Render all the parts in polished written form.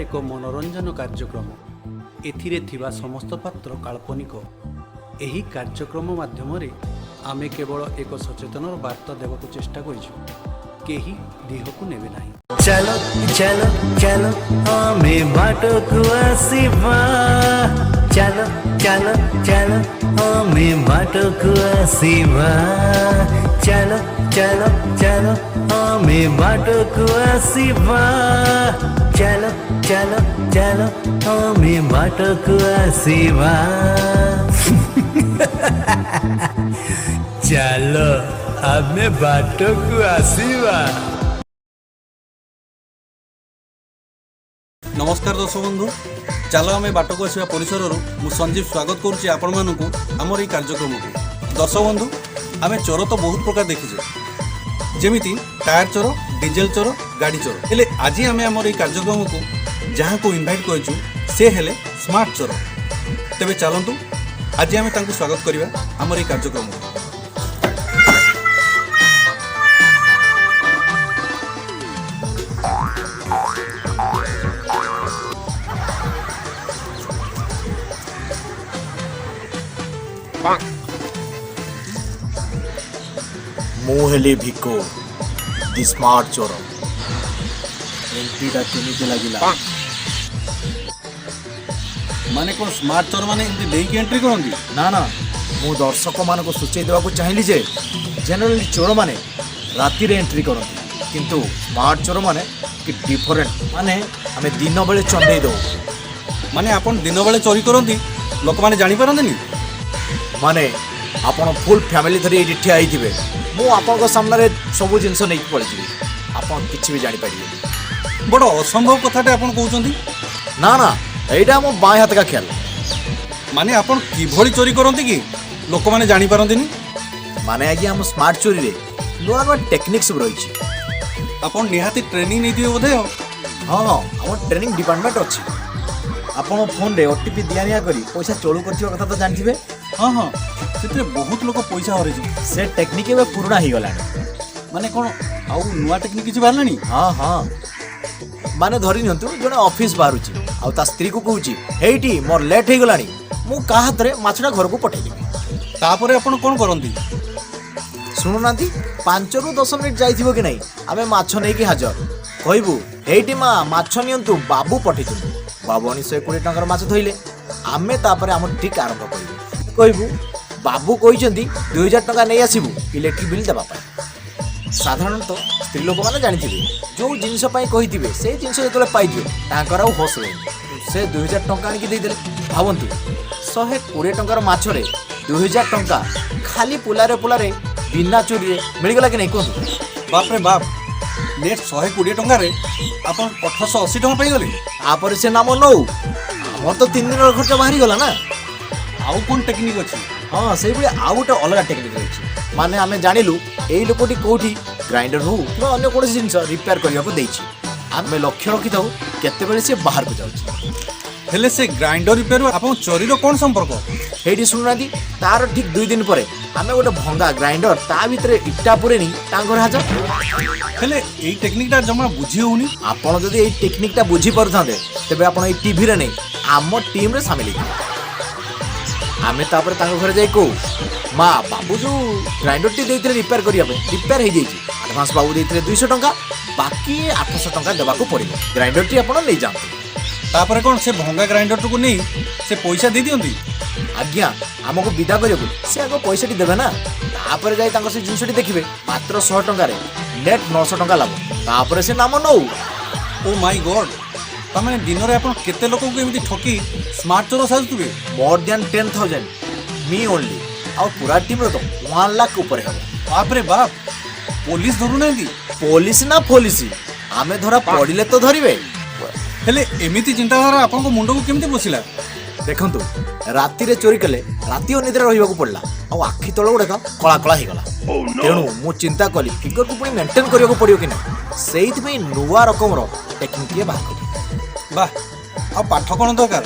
ଏକ ମନୋରଞ୍ଜନ କାର୍ଯ୍ୟକ୍ରମ। ଏଥିରେ ଥିବା ସମସ୍ତ ପାତ୍ର କାଳ୍ପନିକ। ଏହି କାର୍ଯ୍ୟକ୍ରମ ମାଧ୍ୟମରେ ଆମେ କେବଳ ଏକ ସଚେତନର ବାର୍ତ୍ତା ଦେବାକୁ ଚେଷ୍ଟା କରିଛୁ। କେହି ଦେହକୁ ନେବେ ନାହିଁ। ଚାଲ ଚାଲ ଚାଲ, ଆମେ ବାଟକୁ ଆସିବା। ଚାଲ ଚାଲ ଚାଲ, ଆମେ ବାଟକୁ ଆସିବା। ଚାଲ ଚାଲ ଚାଲ, ଆମେ ବାଟକୁ ଆସିବା। ଚାଲ ଚାଲ ଚାଲ, ଆମେ ବାଟକୁ ଆସିବା। ଚାଲ, ଆମେ ବାଟକୁ ଆସିବା। ନମସ୍କାର ଦର୍ଶକ ବନ୍ଧୁ, ଚାଲ ଆମେ ବାଟକୁ ଆସିବା ପରିସରରୁ ମୁଁ ସଞ୍ଜୀବ ସ୍ୱାଗତ କରୁଛି ଆପଣମାନଙ୍କୁ ଆମର ଏହି କାର୍ଯ୍ୟକ୍ରମକୁ। ଦର୍ଶକ ବନ୍ଧୁ, ଆମେ ଚୋର ତ ବହୁତ ପ୍ରକାର ଦେଖିଛେ, ଯେମିତି ଟାୟାର ଚୋର, ଡିଜେଲ ଚୋର, ଗାଡ଼ି ଚୋର। ହେଲେ ଆଜି ଆମେ ଆମର ଏହି କାର୍ଯ୍ୟକ୍ରମକୁ ଯାହାକୁ ଇନଭାଇଟ୍ କରିଛୁ, ସେ ହେଲେ ସ୍ମାର୍ଟ ଚୋର। ତେବେ ଚାଲନ୍ତୁ, ଆଜି ଆମେ ତାଙ୍କୁ ସ୍ୱାଗତ କରିବା ଆମର ଏହି କାର୍ଯ୍ୟକ୍ରମକୁ। ମୁଁ ହେଲି ଭିକୋ ଦି ସ୍ମାର୍ଟ ଚୋର। ଏଣ୍ଟ୍ରିଟା କେମିତି ଲାଗିଲା? ମାନେ କ'ଣ ସ୍ମାର୍ଟ ଚୋର ମାନେ ଏମିତି ଡେଇଁକି ଏଣ୍ଟ୍ରି କରନ୍ତି? ନା ନା, ମୁଁ ଦର୍ଶକମାନଙ୍କୁ ସୂଚେଇ ଦେବାକୁ ଚାହିଁଲି ଯେ ଜେନେରାଲି ଚୋରମାନେ ରାତିରେ ଏଣ୍ଟ୍ରି କରନ୍ତି, କିନ୍ତୁ ସ୍ମାର୍ଟ ଚୋରମାନେ କି ଡିଫରେଣ୍ଟ, ମାନେ ଆମେ ଦିନ ବେଳେ ଚନ୍ଦେଇ ଦେଉ। ମାନେ ଆପଣ ଦିନବେଳେ ଚୋରି କରନ୍ତି, ଲୋକମାନେ ଜାଣିପାରନ୍ତିନି? ମାନେ ଆପଣ ଫୁଲ୍ ଫ୍ୟାମିଲି ଧରି ଏଇଠି ଠିଆ ହେଇଥିବେ, ମୁଁ ଆପଣଙ୍କ ସାମ୍ନାରେ ସବୁ ଜିନିଷ ନେଇକି ପଳେଇଯିବି, ଆପଣ କିଛି ବି ଜାଣିପାରିବେନି। ବଡ଼ ଅସମ୍ଭବ କଥାଟେ ଆପଣ କହୁଛନ୍ତି। ନା ନା, ଏଇଟା ଆମ ବାଁ ହାତକା ଖେଳ। ମାନେ ଆପଣ କିଭଳି ଚୋରି କରନ୍ତି କି ଲୋକମାନେ ଜାଣିପାରନ୍ତିନି? ମାନେ ଆଜ୍ଞା, ଆମ ସ୍ମାର୍ଟ ଚୋରିରେ ନୂଆ ନୂଆ ଟେକ୍ନିକ୍ ସବୁ ରହିଛି। ଆପଣ ନିହାତି ଟ୍ରେନିଂ ନେଇଥିବେ ବୋଧେ ଆଉ। ହଁ, ଆମ ଟ୍ରେନିଂ ଡିପାର୍ଟମେଣ୍ଟ ଅଛି। ଆପଣ ଫୋନରେ ଓଟିପି ଦିଆ ନିଆ କରି ପଇସା ଚଳୁ କରିଥିବା କଥା ତ ଜାଣିଥିବେ? ହଁ, ସେଥିରେ ବହୁତ ଲୋକ ପଇସା ହରେଇଛନ୍ତି। ସେ ଟେକ୍ନିକ୍ ଏବେ ପୁରୁଣା ହେଇଗଲାଣି। ମାନେ କ'ଣ ଆଉ ନୂଆ ଟେକ୍ନିକ୍ କିଛି ବାହାରିଲାଣି? ହଁ, ମାନେ ଧରି ନିଅନ୍ତୁ, ଜଣେ ଅଫିସ ବାହାରୁଛି ଆଉ ତା ସ୍ତ୍ରୀକୁ କହୁଛି, "ହେଇଟି, ମୋର ଲେଟ୍ ହେଇଗଲାଣି, ମୁଁ କାହା ହାତରେ ମାଛଟା ଘରକୁ ପଠେଇଦେବି।" ତାପରେ ଆପଣ କ'ଣ କରନ୍ତି? ଶୁଣୁନାହାନ୍ତି, 5ରୁ 10 ମିନିଟ୍ ଯାଇଥିବ କି ନାହିଁ, ଆମେ ମାଛ ନେଇକି ହାଜର। କହିବୁ, "ହେଇଟି ମା, ମାଛ ନିଅନ୍ତୁ, ବାବୁ ପଠେଇଛନ୍ତି।" ବାବୁ ଆଣି 120 ଟଙ୍କାର ମାଛ ଧୋଇଲେ। ଆମେ ତାପରେ ଆମ ଟ୍ରିକ୍ ଆରମ୍ଭ କରିବୁ। କହିବୁ, "ବାବୁ କହିଛନ୍ତି 2000 ଟଙ୍କା ନେଇ ଆସିବୁ ଇଲେକ୍ଟ୍ରିକ୍ ବିଲ୍ ଦେବା ପାଇଁ।" ସାଧାରଣତଃ ସ୍ତ୍ରୀ ଲୋକମାନେ ଜାଣିଥିବେ, ଯେଉଁ ଜିନିଷ ପାଇଁ କହିଥିବେ ସେଇ ଜିନିଷ ଯେତେବେଳେ ପାଇଯିବେ, ତାଙ୍କର ଆଉ ହୋସ୍ ରୁହେନି। ସେ 2000 ଟଙ୍କା ଆଣିକି ଦେଇଦେଲେ। ଭାବନ୍ତୁ, 120 ଟଙ୍କାର ମାଛରେ 2000 ଟଙ୍କା ଖାଲି ପୋଲାରେ ପୋଲାରେ ବିନା ଚୋରିରେ ମିଳିଗଲା କି ନାହିଁ କୁହନ୍ତୁ? ବାପରେ ବାପ, ନେଟ୍ 120 ଟଙ୍କାରେ ଆପଣ 1880 ଟଙ୍କା ପାଇଗଲେ। ତାପରେ ସେ ନାମ ନଉ, ଆମର ତ 3 ଦିନର ଖର୍ଚ୍ଚ ବାହାରିଗଲା ନା। ଆଉ କ'ଣ ଟେକ୍ନିକ୍ ଅଛି? ହଁ, ସେଇଭଳି ଆଉ ଗୋଟେ ଅଲଗା ଟେକ୍ନିକ୍ ରହିଛି। ମାନେ ଆମେ ଜାଣିଲୁ ଏଇ ଲୋକଟି କୋଉଠି ଗ୍ରାଇଣ୍ଡର ହଉ କିମ୍ବା ଅନ୍ୟ କୌଣସି ଜିନିଷ ରିପେୟାର କରିବାକୁ ଦେଇଛି। ଆମେ ଲକ୍ଷ୍ୟ ରଖିଥାଉ କେତେବେଳେ ସେ ବାହାରକୁ ଯାଉଛି। ହେଲେ ସେ ଗ୍ରାଇଣ୍ଡର ରିପେୟାର ଆପଣ ଚୋରିର କ'ଣ ସମ୍ପର୍କ? ହେଇଠି ଶୁଣୁନାହାନ୍ତି, ତାର ଠିକ୍ 2 ଦିନ ପରେ ଆମେ ଗୋଟେ ଭଙ୍ଗା ଗ୍ରାଇଣ୍ଡର ତା ଭିତରେ ଇଟା ପୁରେଇ ନେଇ ତାଙ୍କ ଘରେ ହାଜର। ହେଲେ ଏଇ ଟେକ୍ନିକ୍ଟା ଜମା ବୁଝି ହେଉନି। ଆପଣ ଯଦି ଏଇ ଟେକ୍ନିକ୍ଟା ବୁଝିପାରୁଥାନ୍ତେ, ତେବେ ଆପଣ ଏଇ ଟିଭିରେ ନେଇ ଆମ ଟିମ୍ରେ ସାମିଲ ହେଇଥାନ୍ତେ। ଆମେ ତାପରେ ତାଙ୍କ ଘରେ ଯାଇ କହୁ, "ମା, ବାବୁ ଯୋଉ ଗ୍ରାଇଣ୍ଡରଟି ଦେଇଥିଲେ ରିପେୟାର କରିବା ପାଇଁ, ରିପେୟାର ହେଇଯାଇଛି। ଆଡ଼ଭାନ୍ସ ବାବୁ ଦେଇଥିଲେ 200 ଟଙ୍କା, ବାକି 800 ଟଙ୍କା ଦେବାକୁ ପଡ଼ିବ। ଗ୍ରାଇଣ୍ଡରଟି ଆପଣ ନେଇଯାଆନ୍ତୁ।" ତାପରେ କ'ଣ ସେ ଭଙ୍ଗା ଗ୍ରାଇଣ୍ଡରଟିକୁ ନେଇ ସେ ପଇସା ଦେଇଦିଅନ୍ତି? ଆଜ୍ଞା, ଆମକୁ ବିଦା କରିବାକୁ ସେ ଆଗ ପଇସାଟି ଦେବେ ନା, ତାପରେ ଯାଇ ତାଙ୍କ ସେ ଜିନିଷଟି ଦେଖିବେ। ମାତ୍ର 100 ଟଙ୍କାରେ ନେଟ୍ 900 ଟଙ୍କା ଲାଭ। ତାପରେ ସେ ନାମ ନଉ। ଓ ମାଇ ଗଡ୍, ତାମାନେ ଦିନରେ ଆପଣ କେତେ ଲୋକଙ୍କୁ ଏମିତି ଠକି ସ୍ମାର୍ଟ ଚୋର ସାଜୁଥିବେ? More than 10,000 me only, ଆଉ ପୁରା ଟିମ୍ର ତ 1 ଲାଖ ଉପରେ ହେବ। ବାପରେ ବାପ, ପୋଲିସ ଧରୁନାହାନ୍ତି? ପୋଲିସ ନା ପୋଲିସ, ଆମେ ଧରା ପଡ଼ିଲେ ତ ଧରିବେ। ହେଲେ ଏମିତି ଚିନ୍ତାଧାରା ଆପଣଙ୍କ ମୁଣ୍ଡକୁ କେମିତି ପଶିଲା? ଦେଖନ୍ତୁ, ରାତିରେ ଚୋରି କଲେ ରାତି ଅନିଦ୍ରା ରହିବାକୁ ପଡ଼ିଲା ଆଉ ଆଖି ତଳ ଗୁଡ଼ାକ କଳା କଳା ହେଇଗଲା। ତେଣୁ ମୁଁ ଚିନ୍ତା କଲି, ଫିଗରକୁ ପୁଣି ମେଣ୍ଟେନ୍ କରିବାକୁ ପଡ଼ିବ କି ନାହିଁ। ସେଇଥିପାଇଁ ନୂଆ ରକମର ଟେକ୍ନିକ୍ ବାହାର କଲି। ବାহ, ଆଉ ପାଠ କ'ଣ ଦରକାର?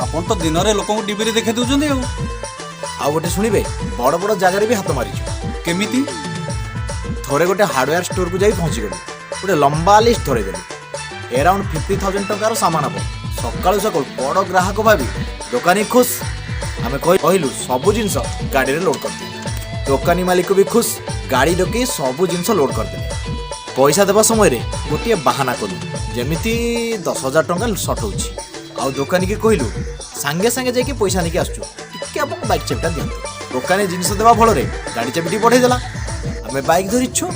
ଆପଣ ତ ଦିନରେ ଲୋକଙ୍କୁ ଟିଭିରେ ଦେଖାଇ ଦେଉଛନ୍ତି ଆଉ। ଆଉ ଗୋଟେ ଶୁଣିବେ? ବଡ଼ ବଡ଼ ଜାଗାରେ ବି ହାତ ମାରିଛୁ। କେମିତି? ଥରେ ଗୋଟେ ହାର୍ଡୱେୟାର ଷ୍ଟୋରକୁ ଯାଇ ପହଞ୍ଚିଗଲି। ଗୋଟେ ଲମ୍ବା ଲିଷ୍ଟ ଧରେଇଦେଲି। ଏରାଉଣ୍ଡ 50,000 ଟଙ୍କାର ସାମାନ ହେବ। ସକାଳୁ ସକାଳୁ ବଡ଼ ଗ୍ରାହକ ଭାବି ଦୋକାନୀ ଖୁସ୍। ଆମେ କହିଲୁ ସବୁ ଜିନିଷ ଗାଡ଼ିରେ ଲୋଡ୍ କରିଦିଅ। ଦୋକାନୀ ମାଲିକ ବି ଖୁସ୍, ଗାଡ଼ି ଡକେଇ ସବୁ ଜିନିଷ ଲୋଡ୍ କରିଦେଲେ। ପଇସା ଦେବା ସମୟରେ ଗୋଟିଏ ବାହାନା କଲୁ, ଯେମିତି 10,000 ଟଙ୍କା ସର୍ଟ ହେଉଛି। ଆଉ ଦୋକାନୀକି କହିଲୁ, ସାଙ୍ଗେ ସାଙ୍ଗେ ଯାଇକି ପଇସା ନେଇକି ଆସୁଛୁ, ଟିକେ ଆପଣ ବାଇକ୍ ଚାବିଟା ଦିଅନ୍ତୁ। ଦୋକାନୀ ଜିନିଷ ଦେବା ଫଳରେ ଗାଡ଼ି ଚାବିଟି ବଢ଼େଇ ଦେଲା। ଆମେ ବାଇକ୍ ଧରିଛୁ,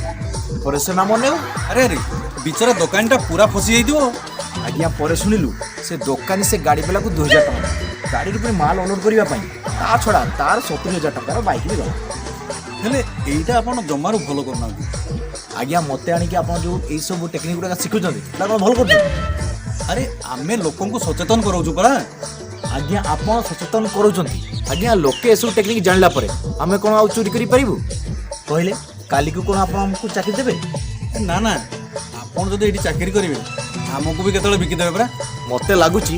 ପରେ ସେ ନାମ ନେଉ। ଆରେ ଆରେ, ବିଚରା ଦୋକାନୀଟା ପୁରା ଫସି ଯାଇଥିବ। ଆଜ୍ଞା, ପରେ ଶୁଣିଲୁ ସେ ଦୋକାନୀ ସେ ଗାଡ଼ି ବାଲାକୁ 2000 ଟଙ୍କା ଦେଲା, ଗାଡ଼ିରୁ ପୁଣି ମାଲ ଅନଲୋଡ଼ କରିବା ପାଇଁ। ତା ଛଡ଼ା ତାର 70,000 ଟଙ୍କାର ବାଇକ୍ ବି ଗଲା। ହେଲେ ଏଇଟା ଆପଣ ଜମାରୁ ଭଲ କରୁନାହାନ୍ତି। ଆଜ୍ଞା, ମୋତେ ଆଣିକି ଆପଣ ଯେଉଁ ଏଇସବୁ ଟେକ୍ନିକ୍ ଗୁଡ଼ାକ ଶିଖୁଛନ୍ତି, ସେଟା କ'ଣ ଭଲ କରୁଛନ୍ତି? ଆରେ, ଆମେ ଲୋକଙ୍କୁ ସଚେତନ କରାଉଛୁ ପରା। ଆଜ୍ଞା, ଆପଣ ସଚେତନ କରୁଛନ୍ତି। ଆଜ୍ଞା, ଲୋକେ ଏସବୁ ଟେକ୍ନିକ୍ ଜାଣିଲା ପରେ ଆମେ କ'ଣ ଆଉ ଚୋରି କରିପାରିବୁ କହିଲେ? କାଲିକୁ କ'ଣ ଆପଣ ଆମକୁ ଚାକିରି ଦେବେ? ନା ନା, ଆପଣ ଯଦି ଏଇଠି ଚାକିରି କରିବେ, ଆମକୁ ବି କେତେବେଳେ ବିକିଦେବେ ପରା। ମୋତେ ଲାଗୁଛି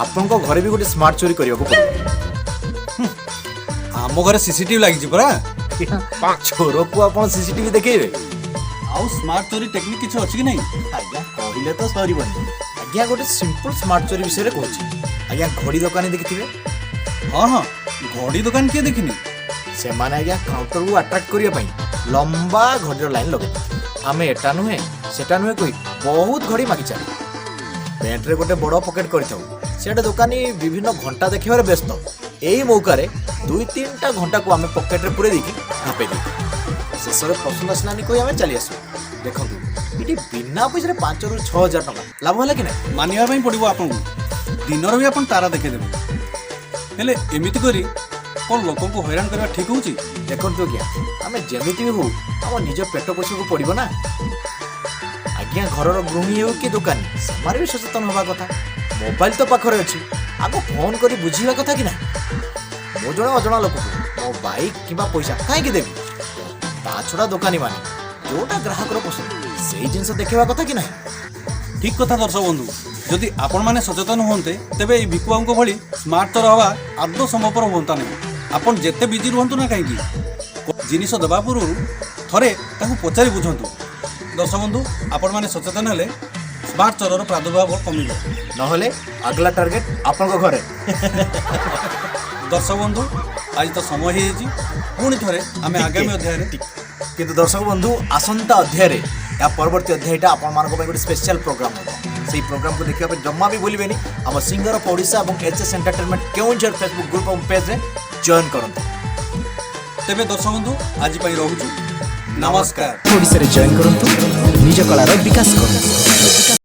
ଆପଣଙ୍କ ଘରେ ବି ଗୋଟେ ସ୍ମାର୍ଟ ଚୋରି କରିବାକୁ ପଡ଼ିବ। ଆମ ଘରେ ସିସିଟିଭି ଲାଗିଛି ପରା। ଚୋରକୁ ଆପଣ ସିସିଟିଭି ଦେଖେଇବେ? ଆଉ ସ୍ମାର୍ଟ ଚୋରି ଟେକ୍ନିକ୍ କିଛି ଅଛି କି ନାହିଁ? ଆଜ୍ଞା, କହିଲେ ତ ସରିବନି। ଆଜ୍ଞା, ଗୋଟେ ସିମ୍ପଲ ସ୍ମାର୍ଟ ଚୋରି ବିଷୟରେ କହୁଛି। ଆଜ୍ଞା, ଘଡ଼ି ଦୋକାନୀ ଦେଖିଥିବେ? ହଁ ହଁ, ଘଡ଼ି ଦୋକାନ କିଏ ଦେଖିନି? ସେମାନେ ଆଜ୍ଞା କାଉଣ୍ଟରକୁ ଆଟ୍ରାକ୍ଟ କରିବା ପାଇଁ ଲମ୍ବା ଘଡ଼ିର ଲାଇନ୍ ଲଗେଇ, ଆମେ ଏଟା ନୁହେଁ ସେଟା ନୁହେଁ କହି ବହୁତ ଘଡ଼ି ମାଗି ଚାଲୁ। ପ୍ୟାଣ୍ଟରେ ଗୋଟେ ବଡ଼ ପକେଟ୍ କରିଥାଉ। ସେଟା ଦୋକାନୀ ବିଭିନ୍ନ ଘଣ୍ଟା ଦେଖିବାରେ ବ୍ୟସ୍ତ। ଏଇ ମୌକାରେ ଦୁଇ ତିନିଟା ଘଣ୍ଟାକୁ ଆମେ ପକେଟରେ ପୁରେଇ ଦେଇକି ଢାପେଇ ଦେଇଥାଉ। ଶେଷରେ ପସନ୍ଦ ଆସିଲାନି କହି ଆମେ ଚାଲି ଆସୁ। ଦେଖନ୍ତୁ, ଏଠି ବିନା ପଇସାରେ 5ରୁ 6 ହଜାର ଟଙ୍କା ଲାଭ ହେଲା କି ନାହିଁ? ମାନିବା ପାଇଁ ପଡ଼ିବ ଆପଣଙ୍କୁ, ଦିନରେ ବି ଆପଣ ତାରା ଦେଖେଇଦେବେ। ହେଲେ ଏମିତି କରି କ'ଣ ଲୋକଙ୍କୁ ହଇରାଣ କରିବା ଠିକ୍ ହେଉଛି? ଦେଖନ୍ତୁ ଆଜ୍ଞା, ଆମେ ଯେମିତି ବି ହଉ ଆମ ନିଜ ପେଟ ପୋଷିବାକୁ ପଡ଼ିବ ନା ଆଜ୍ଞା। ଘରର ଗୃହିଣୀ ହେଉ କି ଦୋକାନୀ, ସେମାନେ ବି ସଚେତନ ହେବା କଥା। ମୋବାଇଲ ତ ପାଖରେ ଅଛି, ଆଗ ଫୋନ୍ କରି ବୁଝିବା କଥା କି ନାହିଁ? ମୁଁ ଜଣେ ଅଜଣା ଲୋକକୁ ମୋ ବାଇକ୍ କିମ୍ବା ପଇସା କାହିଁକି ଦେବି? ତା ଛଡ଼ା ଦୋକାନୀମାନେ ଯେଉଁଟା ଗ୍ରାହକର ପସନ୍ଦ, ସେଇ ଜିନିଷ ଦେଖେଇବା କଥା କି ନାହିଁ? ଠିକ୍ କଥା। ଦର୍ଶକ ବନ୍ଧୁ, ଯଦି ଆପଣମାନେ ସଚେତନ ହୁଅନ୍ତେ, ତେବେ ଏଇ ଭିକୁବାବୁଙ୍କ ଭଳି ସ୍ମାର୍ଟ ଚୋର ହେବା ଆଦୌ ସମ୍ଭବପର ହୁଅନ୍ତା ନାହିଁ। ଆପଣ ଯେତେ ବିଜି ରୁହନ୍ତୁ ନା କାହିଁକି, ଜିନିଷ ଦେବା ପୂର୍ବରୁ ଥରେ ତାଙ୍କୁ ପଚାରି ବୁଝନ୍ତୁ। ଦର୍ଶକ ବନ୍ଧୁ, ଆପଣମାନେ ସଚେତନ ହେଲେ ସ୍ମାର୍ଟ ଚୋରର ପ୍ରାଦୁର୍ଭାବ କମିବ। ନହେଲେ ଆଗଲା ଟାର୍ଗେଟ ଆପଣଙ୍କ ଘରେ। ଦର୍ଶକ ବନ୍ଧୁ, ଆଜି ତ ସମୟ ହେଇଯାଇଛି। ପୁଣି ଥରେ ଆମେ ଆଗାମୀ ଅଧ୍ୟାୟରେ କିନ୍ତୁ ଦର୍ଶକ ବନ୍ଧୁ, ଆସନ୍ତା ଅଧ୍ୟାୟରେ, ଏହା ପରବର୍ତ୍ତୀ ଅଧ୍ୟାୟଟା ଆପଣମାନଙ୍କ ପାଇଁ ଗୋଟେ ସ୍ପେଶାଲ ପ୍ରୋଗ୍ରାମ ହେବ। ସେଇ ପ୍ରୋଗ୍ରାମକୁ ଦେଖିବା ପାଇଁ ଜମା ବି ଭୁଲିବେନି। ଆମ ସିଙ୍ଗର ଅଫ୍ ଓଡ଼ିଶା ଏବଂ H S entertainment Keonjhar Facebook group ଏବଂ ପେଜ୍ରେ ଜଏନ୍ କରନ୍ତୁ। ତେବେ ଦର୍ଶକ ବନ୍ଧୁ, ଆଜି ପାଇଁ ରହୁଛୁ। ନମସ୍କାର। ଓଡ଼ିଶାରେ ଜଏନ୍ କରନ୍ତୁ, ନିଜ କଳାର ବିକାଶ କରନ୍ତୁ।